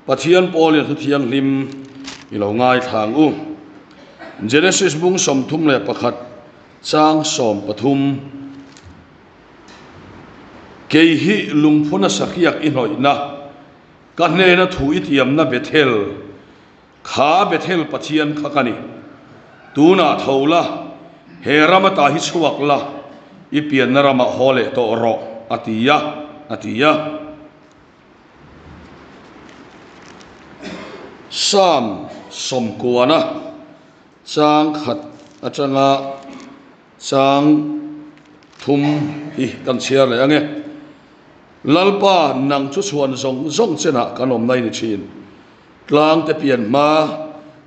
Pathian pawlin a thu thianghlim i lo ngaithla ang u. Genesis bung 31 chang 13 Kei hi lungphuna sakhiak i hnawihna, ka hnena thu i tiamna Bethel, Kha Bethel Pathian kha ka ni. Tunah tho la, he ram ata hi chhuak la, i pianna ramah haw leh tawh rawh, a ti a, a ti a. Psalm sawmkuana chang khat atanga chang thum hi kan chhiar leh ange. Lalpa, nang chu chhuan zawng zawng chenah kan awm nai ni thin. Tlang te pian hma,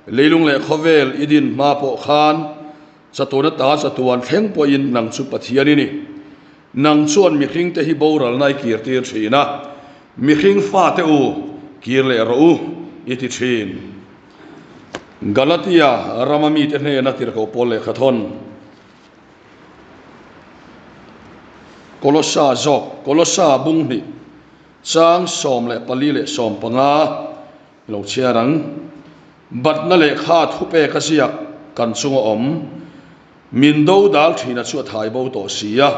leilung leh khawvel i din hma pawh khan chatuan ata chatuan thleng pawhin nang chu Pathian i ni. Nang chuan mihring te hi boralna i kir tir thin a, mihring fate u, kir leh rawh u, i ti thin. Galatia rama mite hnena tirhkoh pawl lehkha thawn. Kolossa zawk, Kolossa bung hnih. Chang 14 leh 15 lo chhiar ang. Batna lehkha thupek a ziak kan chunga awm. Min do dal thina chu a thai bo tawh si a.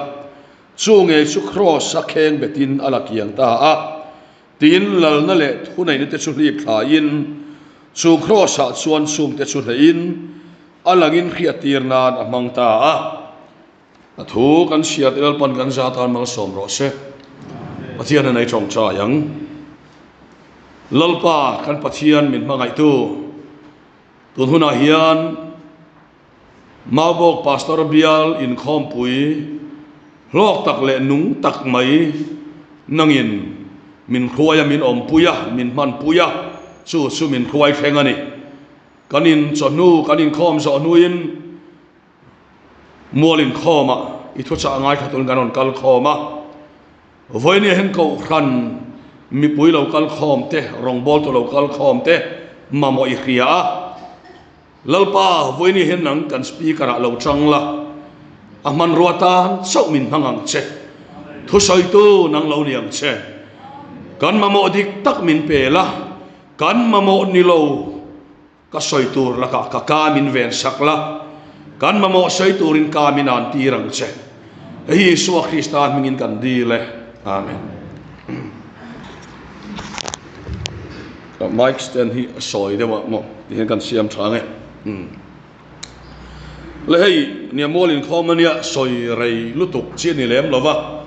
Chu ngei chu Kraws a kheng betin a la kiang ta a. Tin, lalna leh thuneihna te chu hlip thlaiin, chu Kraws ah chuan chungte chu hnehin a langin hriattir nan a hmang ta a. A thu kan hriat i Lalpan kan za tan malsawm rawh se. Pathian a nei tawngtai ang. Lalpa kan Pathian min hmangaihtu tun hunah hian Maubawk Pastor bial inkhawmpui hlawk tak leh nung tak mai nangin min hruai a, min awmpui a, min hmanpui a, chu chu min hruai thleng a ni. Kan in chawhnu kan inkhawm zawh hnuin Mual inkhawmah i thuchah ngaithla turin kan rawn kal khawm a, vawinia hian kohhran mipui lo kal khawm te, rawngbawltu lo kal khawm te mamawh i hria a, Lalpa vawinia hian nang kan speaker ah lo chang la, a hmanrua tan chauh min hmang ang che, thusawitu nang lo ni ang che, kan mamawh dik tak min pe la, kan mamawh ni lo. Ka sawi tur lakah ka ka min ven sak la, kan mamawh sawi turin ka min an tir ang che. Hei hi Isua Krista hmingin kan dil e. Amen. Ka mic stand hi a sawi deuh a maw ti hian kan siam tha nge. Le hei nia mual inkhawm ania sawi rei lutuk chi a ni lem lova.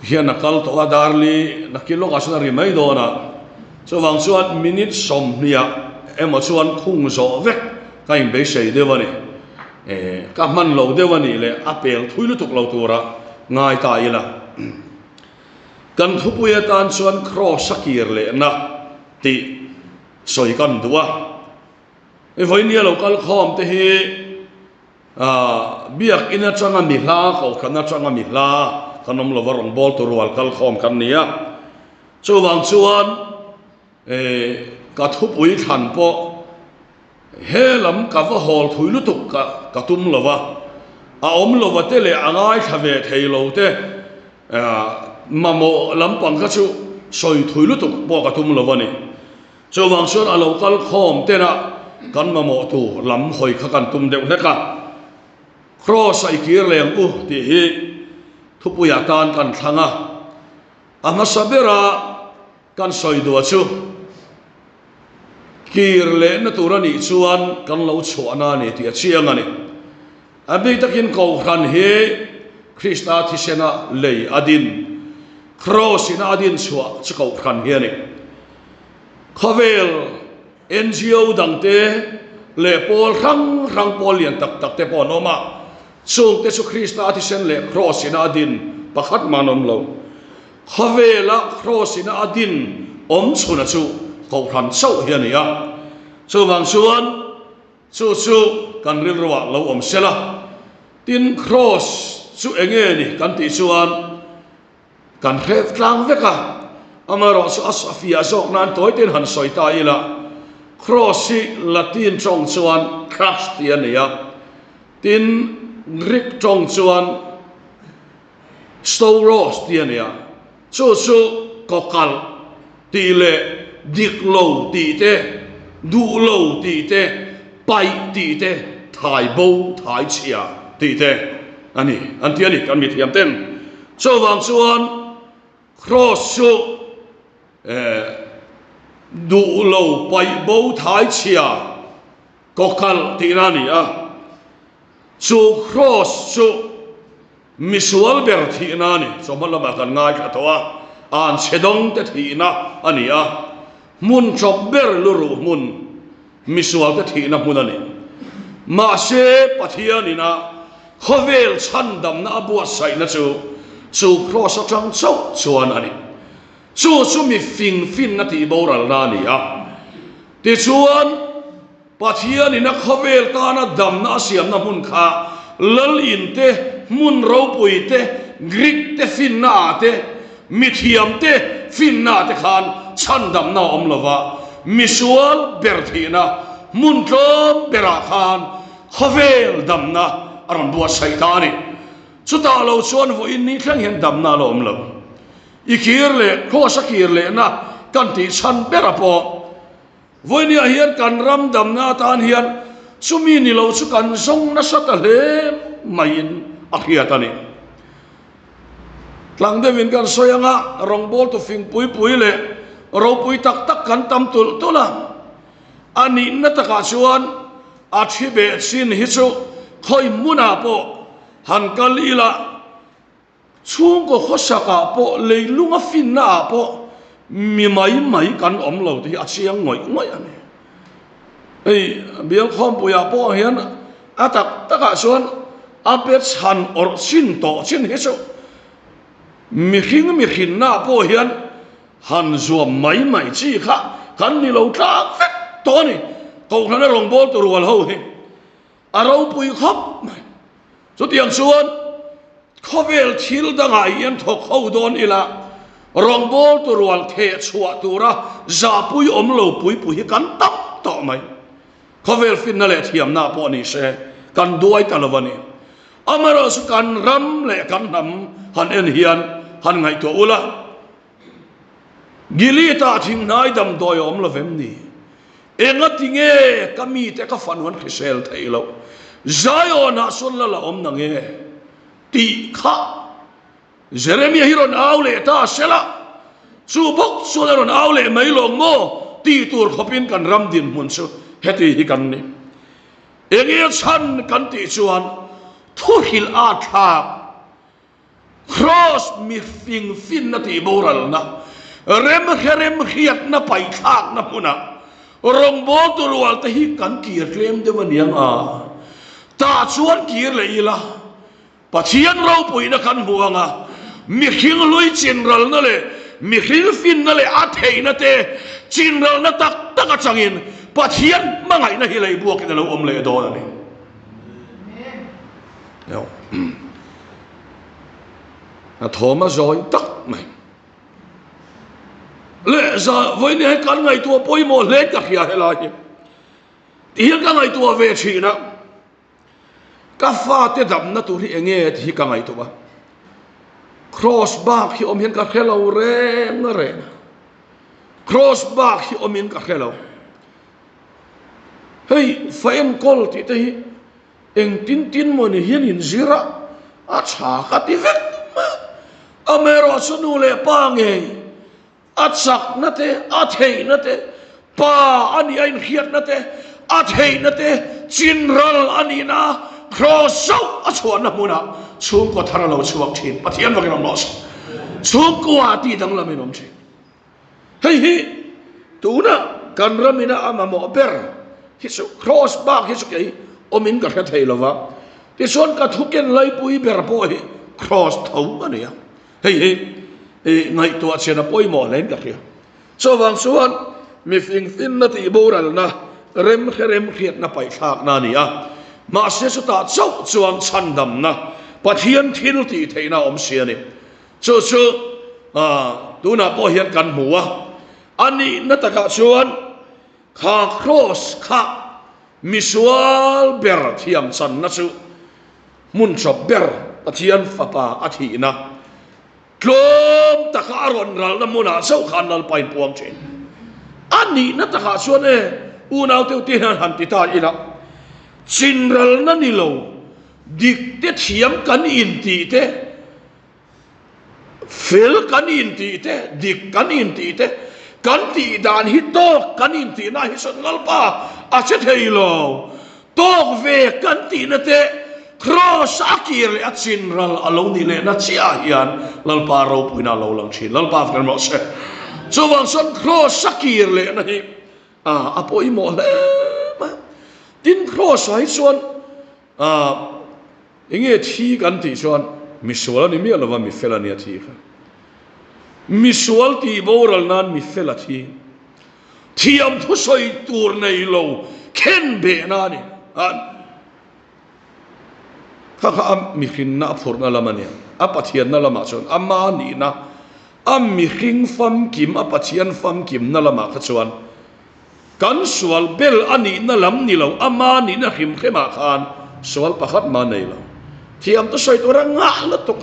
Hian a kal tawh a, Darli nakin lawkah chuan a ri mai dawn a, chuvang chuan minute sawmhniah emaw chuan khung zawh vek ka inbeisei deuh a ni. Ka hman lo deuh a nih leh a pel thui lutuk lo tura ngai ta ila. Kan thupui atan chuan Kraws a kir lehna tih sawi kan duh a. Vawinia lo kal khawm te hi Biak in atanga mi hla, kohhran atanga mi hla kan awm lova rawngbawltu rual kal khawm kan ni a. Chuvang chuan ka thupui thlan pawh he lam ka va hawl thui lutuk ka ka tum lova, a awm lova te leh a ngaithla ve thei lo te mamawh lampang kha chu sawi thui lutuk pawh ka tum lo a ni. Chuvang chuan a lo kal khawm tena kan mamawh tur lam hawi kha kan tum deuh hlek a, Kraws a i kir leng u tih hi thupuiah tan kan thlang a, a hmasa bera kan sawi duah chu kir lehna tur a nih chuan kan lo chhuahna a ni tih a chiang a ni. A bik takin Kohhran hi Krista thisena lei a din, Kraws ina a din chhuah chu Kohhran hi a ni. Khawvel ngo dangte leh pawl hrang hrang pawl lian tak tak te pawh an awm a, chungte chu Krista a thisen leh Kraws ina a din pakhat mah an awm lo. Khawvela Kraws ina a din awm chhuna chu Kohhran chauh hi a ni a, chuvang chuan chu chu kan rilruah lo awm sela. Tin, Kraws chu eng nge ni kan tih chuan, Kan hrep tlang vek a, amaherawh chu a fiah zawk nan tawi tein han sawi ta ila, Cross hi Latin tawng chuan crux tih a ni a, tin Greek tawng chuan stouros tih a ni a, chu chu kawkalh tih leh. dik lo tih te, duh lo tih te, paih tih te, thai bo, thai chhia tih te a ni an ti a ni kan mithiam ten. Chuvang chuan Kraws chu duh lo, paih bo, thai chhia, kawkalh tihna a ni a. Chu Kraws chu Misual ber thihna a ni. Chawhma lamah kan ngaithla tawh a, an chhe dawng te thihna a ni a, hmun chawp ber luruh hmun, misual te thihna hmun a ni. Mahse, Pathianin a khawvel chhandamna a buatsaihna chu chu kraws atang chauh chuan a ni. Chu chu mi fing finna tih boralna a ni a. Tichuan, Pathianin a khawvel tana damna a siamna hmun kha lal in te, hmun ropui te, Greek te finna ah te, mithiam te finna ah te khan chhandamna a awm lova, misual ber thihna hmun tlawm berah khan khawvel damna a rawn buatsaih ta a ni. Chutah lo chuan vawiin ni thleng hian damna a la awm lo. I kir leh Kraws a kir lehna kan tih chhan bera pawh Vawinia hian kan ram damna atan hian chumi ni lo chu kan zawng nasa ta hle maiin a hriat a ni. Tlang deuhin kan sawi ang a, rawngbawltu fing pui pui leh ropui tak tak kan tam tulh tulh a. A nihna takah chuan a thi beh chin hi chu khawi hmunah pawh han kal ila, Chhungkaw khawsakah pawh leilunga finnaah pawh mi mai mai kan awm lo tih hi a chiang ngawih ngawih a ni. Hei Bialkhawmpuiah pawh hian a tak takah chuan a pe chhan awrh chin tawh chin hi chu mihring mihrinnaah pawh hian han zuam mai mai chi kha kan ni lo tlak vek tawh a ni. Kohhrana rawngbawltu rual ho hi a ropui khawp mai. Chutiang chuan khawvel thil dangah hian thawk ho dawn ila, rawngbawltu rual theh chhuah tura zahpui awm lo puipui hi kan tam tawh mai. Khawvel finna leh thiamna pawh ni se kan duai ta lo a ni. Amaherawhchu kan ram leh kan hnam han en hian han ngaihtuah ula, Gilead-ah thinghnai damdawi a awm lo vem ni? Engati nge ka mite ka fanu an hrisel theih loh? Zion-ah sawn lal a awm na nge? Tih kha Jeremia hi rawn au leh ta se la, chu bawk chuan a rawn au leh mai lawng maw tih tur khawpin kan ram dinhmun chu heti hi kan ni. Enge chhan kan tih chuan thuhrilh a thlak. Kraws mifing finna tih boralna, remhre remhriatna paihthlakna hmunah rawngbawltu rualte hi kan kir tlem deuh a niang a, tah chuan kir leh ila Pathian ropuina kan hmu ang a, mihring hlui chinralna leh mihring finna leh a theihna te chinralna tak tak atangin Pathian hmangaihna hi lei buakin a lo awm leh dawn a ni. A thawm a zawi tak mai. Leh za vawiin hi kan ngaihtuah pawimawh hle ka hria helai hi. Tihian ka ngaihtuah ve thin a, ka fate damna tur hi enge tih hi ka ngaihtuah a. Cross bak hi awm hian ka hre lo reng reng a. Cross bak hi awmin ka hre lo. Hei fa enkawl tih te hi Engtin tin maw ni hian inzir a, a tha ka ti vek mai a. Amaherawhchu nu leh pa ngei a chakna te, a theihna te, pa a nih a inhriatna te, a theihna te chinral a nihna kraws zauh a chhuahna hmunah chhungkaw thar a lo chhuak thin. Pathian vakin awm rawh se. Chhungkua tih danglamin awm thin. Hei hi tuna kan ramina a mamawh ber hi chu Kraws bak hi chu kei awmin ka hre thei lova, tichuan ka thu ken laipui ber pawh hi Kraws tho a ni a, hei hi ngaihtuah chian a pawimawh hlein ka hria. Chuvang chuan mifing finna tih boralna remhre remhriatna paihthlakna a ni a, mahse chutah chauh chuan chhandamna Pathian thil tih theihna a awm si a ni. Chu chu tunah pawh hian kan hmu a, a nihna takah chuan kha kraws kha misual ber thiam channa chu hmun chawp ber Pathian fapa a thihna tlawm taka a rawn ralna hmunah chauh khan Lalpa in puang thin. A nihna takah chuan e, unau te te hian han ti ta ila, chinralna ni lo, dik te thiam kan intih te, Fel kan intih te, dik kan intih te, kan tih dan hi tawk kan intihna hi chuan Lalpa a che thei lo. Tawk ve kan tihna te Kraws a kir leh a chinral a lo nih lehna chiah hian Lalpa ropuina a lo lang thin. Lalpa fak rawh se. Chuvang chuan Kraws a kir lehna hi a pawimawh hle mai. Tin, Kraws ah hi chuan Enge thi kan tih chuan misual a ni miah lova mifel a nia thi kha. Misual tih boral nan mifel a thi. Thiam thusawi tur nei lo khen behna a ni. Kha kha a mihrinna a phurhna lam a nia. A Pathianna lamah chuan ama nihna, a mihring famkim, a Pathian famkimna lamah kha chuan Kan sual bel a nihna lam ni lo, ama nihna hrim hremah khan sual pakhat mah nei lo. Thiam te sawi tura ngah lutuk,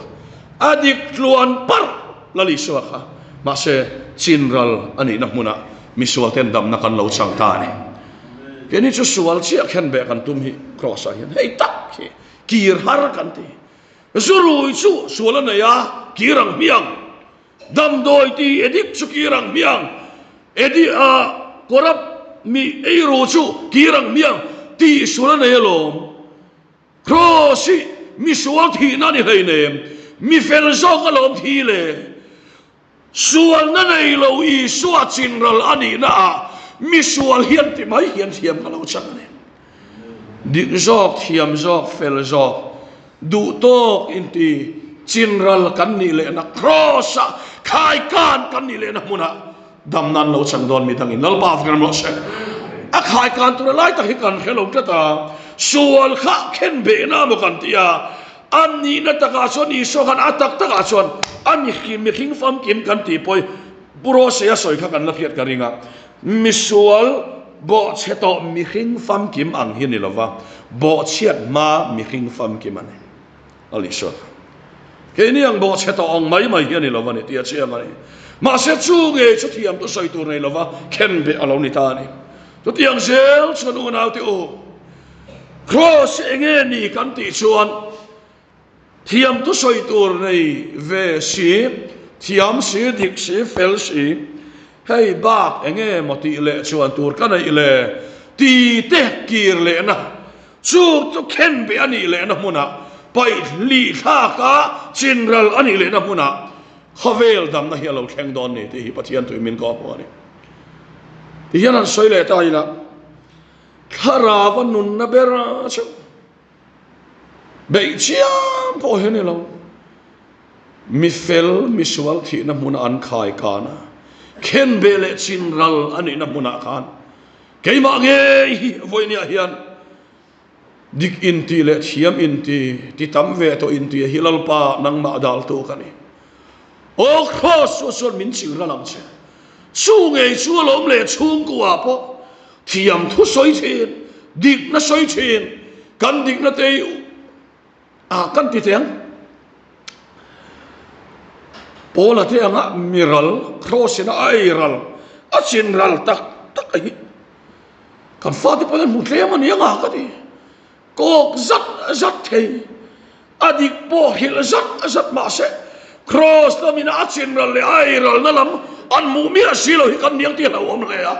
a dik tluan parh Lal Isua kha. Mahse, chinral a nihna hmunah misual ten damna kan lo chang ta a ni. Keini chu sual chiah khen beh kan tum hi Kraws ah hian hei tak hi kir har kan ti. Zurui chu sual a nei a, kir ang hmiang. Damdawi ti edik chu kir ang hmiang, edi a corrupt mi eiru chu kir ang hmiang tih sual a nei alawm. Kraws hi misual thihna a ni hleinem, mi fel zawk alawm thi le. Sualna nei lo Isua chinral a nihna ah misual hian ti mai hian thiam ka lo chang a ni. Dik zawk, thiam zawk, fel zawk, duh tawk inti chinral kan nih lehna Kraws-ah khaikan kan nih lehna hmunah damna an lo chang dawn mi dangin Lalpa avngan rawh se. A khaikan tura lai tak hi kan hre lo tlat a, sual kha khen behna maw kan ti a, a nihna takah chuan Isua khan a tak takah chuan a mihring famkim kan tih pawh hi Pu Rosea sawi kha kan la hriat ka ring a. Misual bawhchhe tawh mihring famkim ang hi ni lova, bawhchhiat hma mihring famkim a ni. A lih sawi kha. Keini ang bawhchhe tawh ang mai mai hi a ni lova ni tih a chiang a ni. Mahse chu ngei chu thiam chu sawi tur nei lova khenbeh a lo ni ta a ni. Chutiang zel chuan unaute u, Kraws hi enge ni kan tih chuan, Thiam thu sawi tur nei ve si, thiam si, dik si, fel si, hei bak enge maw tih leh chuan tur ka neih le ti te kir lehna, chu chu khen beh a nih lehna hmunah, paih lih thlaka chinral a nih lehna hmunah khawvel damna hi a lo thleng dawn ni tih hi Pathian tui min kawh hmuh a ni. Tihian han sawi leh ta ila, thlarau a nunna ber chu. Beih chiam pawh hi a ni lo. Mi fel, mi sual thihna hmuna an khai kan a, khenbeh leh chinral a nihna hmunah khan keimah ngei hi vawinia hian dik inti leh thiam inti, ti tam ve tawh inti hi Lalpa nangmah daltu ka ni. Aw Kraws chu chuan min chinral ang che. Chu ngei chu alawm leh chhungkua pawh thiam thu sawi thin, dikna sawi thin, kan dikna te hi ah kan ti teh ang. Paula te anga mi ral, Kraws ina a ei ral, a chin ral tak tak a hi kan fate pawh hian hmu tlem a ni anga ka ti. Kawk zat zat thei, a dik pawh hrilh zat zat mahse Kraws lamin a chin ral leh a ei ralna lam an hmuh miah si lo hi kan niang tih a hlauhawm hle a.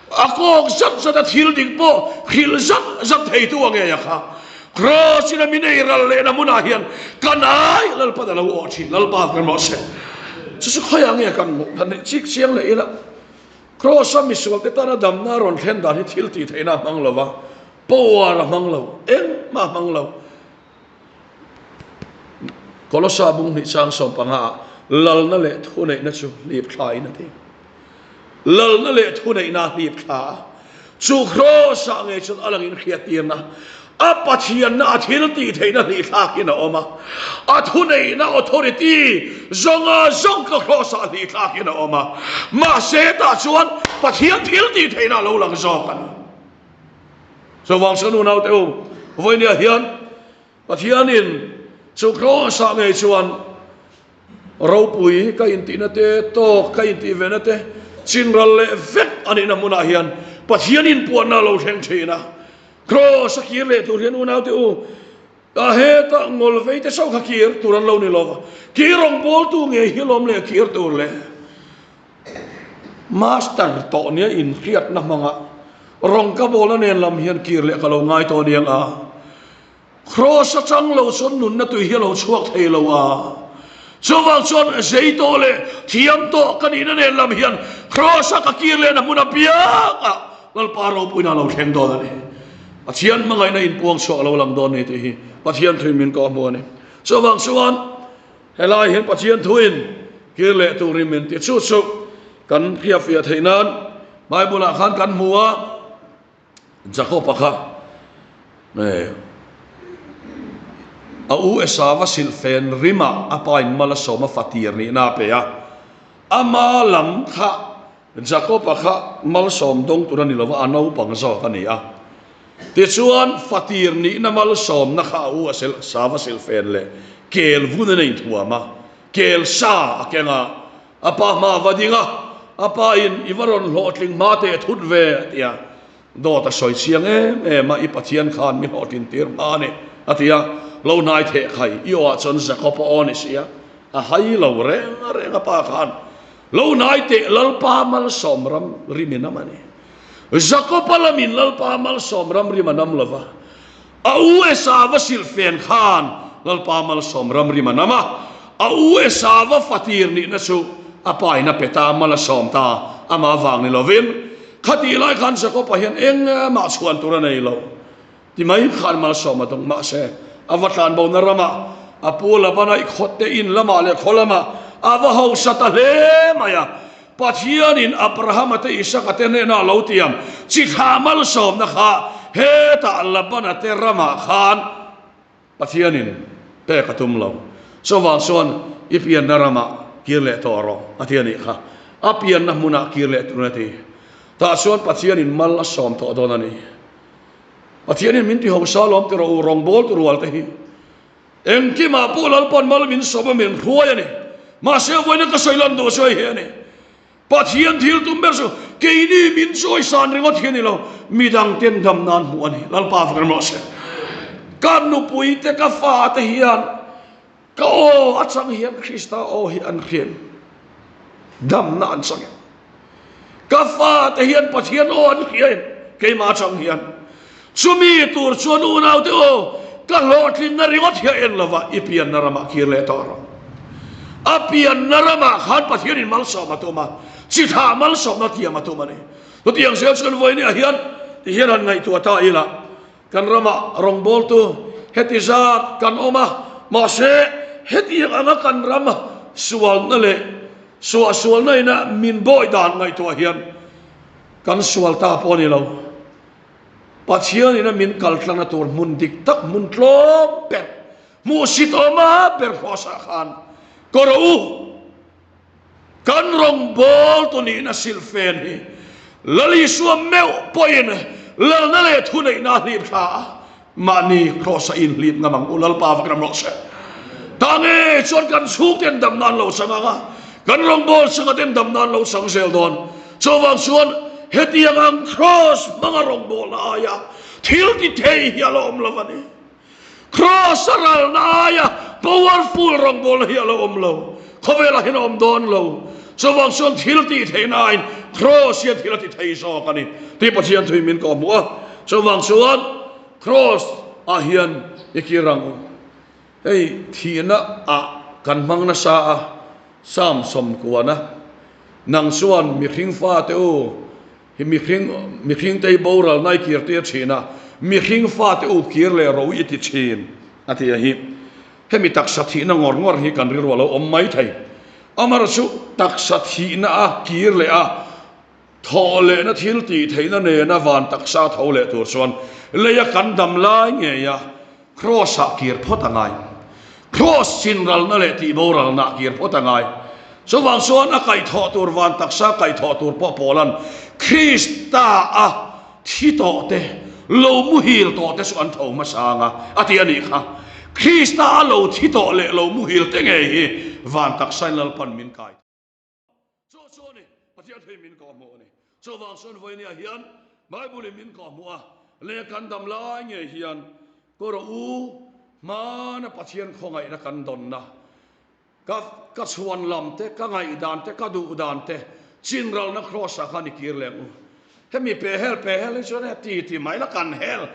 A kawk zat zat a thil dik pawh hrilh zat zat theitu a ngei a kha. Kraws in a min ei ral lehna hmunah hian kan ai Lalpan a lo awh thin. Lalpa kan rawh se. Chu chu khawiah nge kan hmuh? Kan neih chik chiang leh ila Kraws a misualte tana damna a rawn thlen dan hi thil tih theihna a hmang lo va. Power a hmang lo, engmah a hmang lo. Kolosa bung hnih chang 15 ah lalna leh thuneihna chu hlip thla in a ti. Lalna leh thuneihna a hlip thla a, chu Kraws ah ngei chuan a langin hriattirna, a Pathianna a thil tih theihna hlih thlak in a awm a, a thuneihna authority zawnga zawng ka Kraws ah hlih thlak in a awm a, mahse tah chuan Pathian thil tih theihna a lo lang zawk a ni. Chuvang chuan unaute u, vawinia hian Pathianin chu Kraws-ah ngei chuan ropui ka intihna te, tawk ka intih vena te, Chinral leh vek a nihna hmunah hian Pathian inpuanna a lo thleng thin a. Kraws a kir leh tur hian unaute u, a hetah ngawl vei te chauh kha kir tur an lo ni lo va, kir rawngbawltu ngei hi lawm leh kir tur le. Master tawh nia inhriatna hmanga rawng ka bawlna nen lam hian kir leh ka lo ngai tawh aniang a. Kraws atang lo chuan nunna tui hi a lo chhuak thei lo a. Chuvang chuan zei tawh leh thiam tawh ka nihna nen lam hian Kraws a ka kir lehna hmun apiang ah Lalpa ropuina a lo thleng dawn a ni. Pathian hmangaihna inpuang chhuak a lo lang dawn a ni tih hi Pathian thuin min kawh hmu a ni. Chuvang chuan helai hian Pathian thuin kir leh turin min ti. Chu chu kan hriatfiah theih nan Bible ah khan kan hmu a. Jakob-a kha a u Esava silhfen rimah a pa in mal a sawm a fatir nihna a pe a. Ama lam kha Jakob-a kha malsawm dawng tur a ni lova, a naupang zawk a ni a. Tichuan, fatir nihna malsawmna kha a u Esava silhfen leh kel vun a inthuam a, kel sa a keng a. A pa hma a va ding a, a pa in i va rawn hlawhtling hma teh thut ve a ti a. Dawt a sawi chiang em em a, i Pathian khan mi hlawhtlin tir hma a ni a ti a. Lo hnai theh khai, i aw ah chuan Jakob a aw ni si a, a hai lo reng reng a pa khan. Lo hnai teh Lalpa malsawm ram rim i nam a ni. Jakob a lamin Lalpa malsawm ram rim a nam lo va. A u Esava silhfen khan Lalpa malsawm ram rim a nam a, a u Esava fatir nihna chu a pa in a pe ta, mal a sawm ta, amah vang ni lovin. Khatih lai khan Jakob-a hian engmah chhuan tur a nei lo ti mai khan malsawm a dawng. Mahse, a va tlanbona ramah a pu Labana i khawtte in lamah leh khaw lamah a va hausa ta hle mai a. Pathianin Abrahama te Isaka te hnenah a lo tiam chi thlah malsawmna kha hetah Labana te ramah khan Pathianin pek a tum lo. Chuvang chuan i pianna ramah kir leh tawh rawh a ti a nih kha. A pianna hmunah kir leh tur a ti. Tah chuan Pathianin mal a sawm tawh dawn a ni. Pathianin min ti hausa lawm ti rawh u, rawngbawltu rual te hi. Engkimah pawh Lalpa'n mal min sawm a min hruai a ni. Mahse vawiina ka sawi lan duh chu hei hi a ni. Pathian thil tum ber chu keini min chawisan ringawt hi a ni lo, midang ten dam nan hmuh a ni. Lalpa fak rawh se. Ka nupui te ka fa te hian ka aw atang hian Krista aw hi an hriat damna an chang em? Ka fate hian Pathian aw an hria em? Keimah atang hian. Chumi tur chuan unaute aw, ka hlawhtlinna ringawt hi a en lova, i pianna ramah kir leh tawh rawh. A pianna ramah khan Pathianin malsawm a tum a, chi thah malsawmna tiam a tum a ni. Chutiang zel chuan vawinia hian tihian han ngaihtuah ta ila, kan ramah rawngbawltu heti zat kan awm a, mahse hetiang anga kan ram sualna leh Suahsualna ina min bawi dan ngaihtuah hian kan sual ta pawh a ni lo. Pathian ina min kal tlangna tur hmun dik tak, hmun tlawm ber, hmuhsit awma ber Hrawsah khan ka rawh u. Kan rawngbawltu nihna silhfen hi Lal Isua meuh pawhin lalna leh thuneihna a hlip thla a. Mahni Kraws a inhlip ngam ang u, Lalpa vak ram rawh se. Ta nge chuan kan chhungten dam nan lo chang ang a, kan rawngbâwl chunga ten dam nan lo chang zel dawn. Chuvang chuan hetiang ang Kraws hmanga rawngbâwlna aia thil ti thei hi a la awm lo a ni. Kraws a ralna aia powerful rawngbâwlna hi a la awm lo. Khawvelah hian a awm dawn lo. Chuvang chuan thil tih theihna aiin Kraws hian thil a ti thei zawk a ni tih Pathian thui min kawhhmuh a. Chuvang chuan Kraws ah hian i kir ang u. Hei thihna ah kan hmang nasa a, Psalm 90, Nang chuan mihring fate u, hi mihring mihringte hi boralna i kir tir thin a, mihring fate u kir leh ro i ti thin a ti a hi. Hemi taksa thihna ngawr ngawr hi kan rilru a lo awm mai thei. Amaherawhchu taksa thihna a kir leh a, Thawh lehna thil tih theihna nena van taksa tho leh tur chuan leia kan dam lai ngeia Kraws-ah kir phawt a ngai. Kraws chinralna leh tihboralna kir phawt a ngai. Chuvang chuan a kaihthawh tur van taksa kaihthawh tur pawh Paula'n Krista-a thi tawh te, lo muhil tawh te chu an tho hmasa ang a, a ti a nih kha. Krista-a lo thi tawh leh lo muhil te ngei hi van taksain Lalpan min kai. Chu chu a ni, Pathian thu. thuin min kawhhmuh a ni. Chuvang chuan vawinia hian Bible-in min kawhhmuh a, leh kan dam lai ngei hian Kaw rawh u, hmana Pathian khawngaihna kan dawnna, ka ka chhuan lam te, ka ngaihdan te, ka duh dan te, chinralna Kraws-ah khan i kir leng u. Hemi pe hel pe hel hi chuan he ti ti mai la kan hel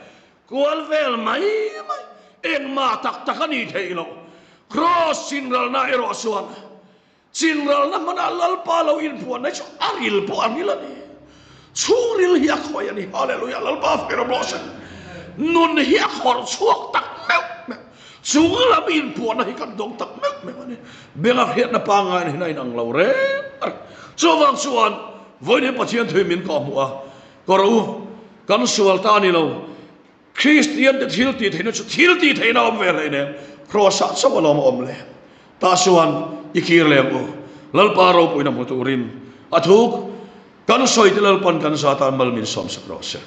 kual vel mai mai, engmah tak tak a nih theih loh. Kraws chinralna erawh chuan Chinralna hmanah Lalpa lo inphuahna chu a ril pawh a ril a ni. Chhungril hi a khawih a ni. Hallelujah! Lalpa fir a bawh se. Nun hi a khawrh chhuak tak meuh meuh. Chung lam inphuahna hi kan dawng tak meuh meuh a ni. Benga hriatna pangngai hian a inang lo reng reng. Chuvang chuan vawiin hian Pathian thui min kawhhmuh a, Kawr u, kan sual ta a ni lo. Kristiante thil tih theihna chu thil tih theihna a awm ve hleinem, Kraws-ah chauh a lawm a awm le. Tah chuan i kir leng u, Lalpa ropuina hmu turin a thuk kan sawi te Lalpan kan za tan mal min sawmsak rawh se.